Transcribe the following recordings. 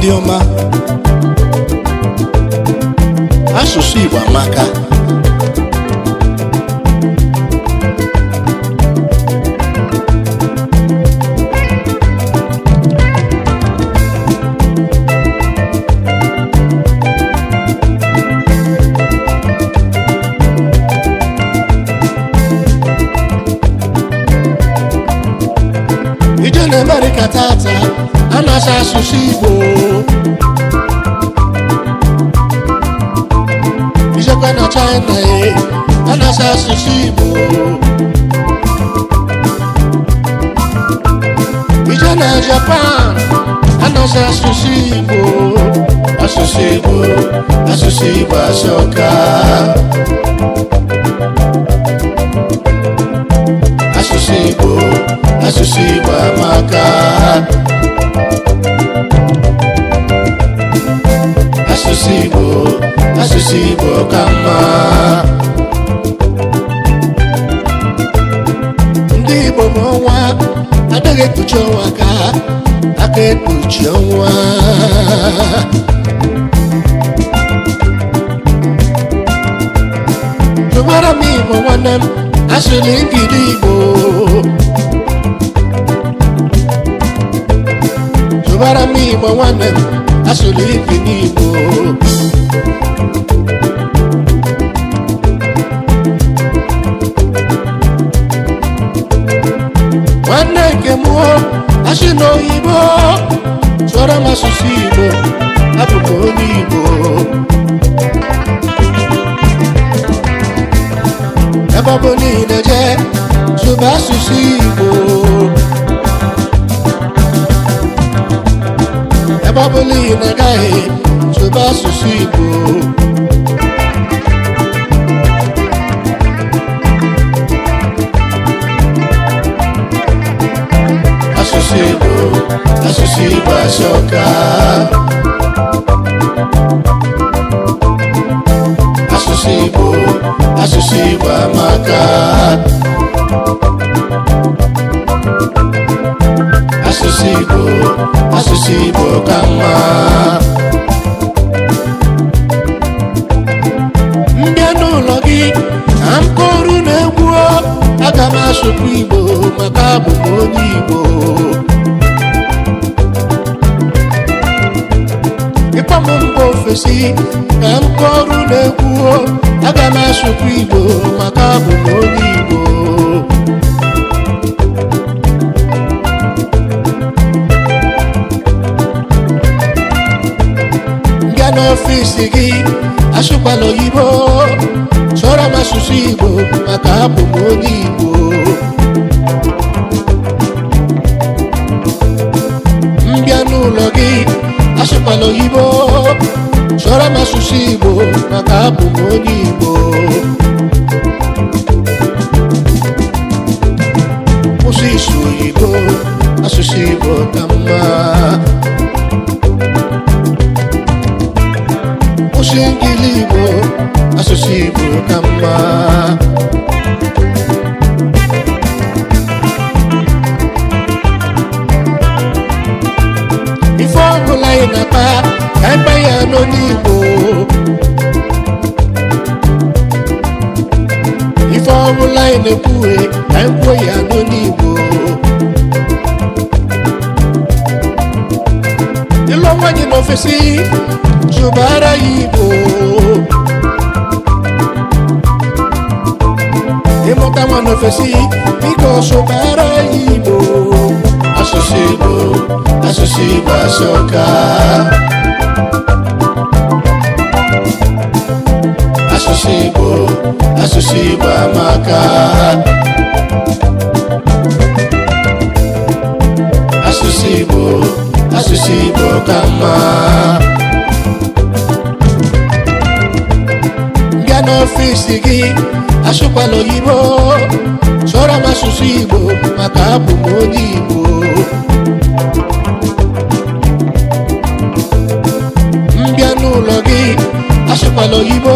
Ndị ọma, asụsụ Igbo amaka. Ije na Amerịka tata, a na-asụ asụsụ Igbo. Ijekwa na China, e a na-asụ asụsụ Igbo. Ije na Japan, a na-asụ asụsụ Igbo. Asụsụ Igbo, asụsụ Igbo asọka. Asụsụ Igbo, asụsụ Igbo amaka. Asụsụ Igbo, asụsụ Igbo ka mma. Ndị Igbo bụ ọnwa adịghị ekpuchi ọnwa, ka aka ekpuchi ọnwa. Tụbara m Igbo nwanne m, asụrụ ngili Igbo. Tụbara m Igbo nwanne m, asụrụ ngili Igbo. Nwanne nke m, asị n'oyibo, sụọrọ m asụsụ Igbo, abụ m onye Igbo. Ebe ọ bụ niile jee, sụba asụsụ Igbo. Ebe ọ bụ niile gaghị, sụba asụsụ Igbo. Asụsụ Igbo, asụsụ Igbo asọka. Asụsụ Igbo, asụsụ Igbo amaka. Asụsụ Igbo, asụsụ Igbo ka mma. Mbịa n'ụlọ gị ka m kọrụ na-egwu, aga m asụkwa Igbo maka abụ m onye Igbo. Ịkpọ m mba ofesi ka m kọrụ na-egwu, aga m asụkwa Igbo maka abụ m onye Igbo. Mbịa n'ọfịs gị, asụkwala oyibo, sụọrọ m asụsụ Igbo maka abụ m onye Igbo. Mbịa n'ụlọ gị, asụkwala oyibo, sụọrọ m asụsụ Igbo maka abụ m onye Igbo. Kwụsị ịsụ oyibo, asụsụ Igbo ka mma. Kwụsị ngili Igbo, asụsụ Igbo ka mma. Ife ọbụla ị na-akpa, ka ịkpa ya n'onye Igbo. Ife ọbụla ị na-ekwuwe, ka ịkwuo ya n'onye Igbo. Ịlụ nwaanyị n'ofesi, sụbara ya Igbo. Ịmụta nwa n'ofesi, biko sụbara ya Igbo. Asụsụ Igbo, asụsụ Igbo asọka. Asụsụ Igbo, asụsụ Igbo amaka. Asụsụ Igbo, asụsụ Igbo ka mma. Bịa n'ọfịs gị, asụkwala oyibo, sụọrọ m asụsụ Igbo maka abụ m onye Igbo. Mbịa n'ụlọ gị, asụkwala oyibo,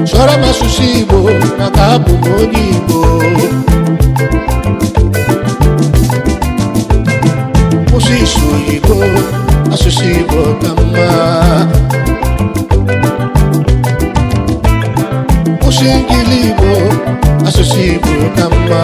sụọrọ m asụsụ Igbo maka abụ m onye Igbo. Kwụsị ịsụ oyibo, Asụsụ Igbo ka mma. Kwụsị ngili Igbo, asụsụ Igbo ka mma.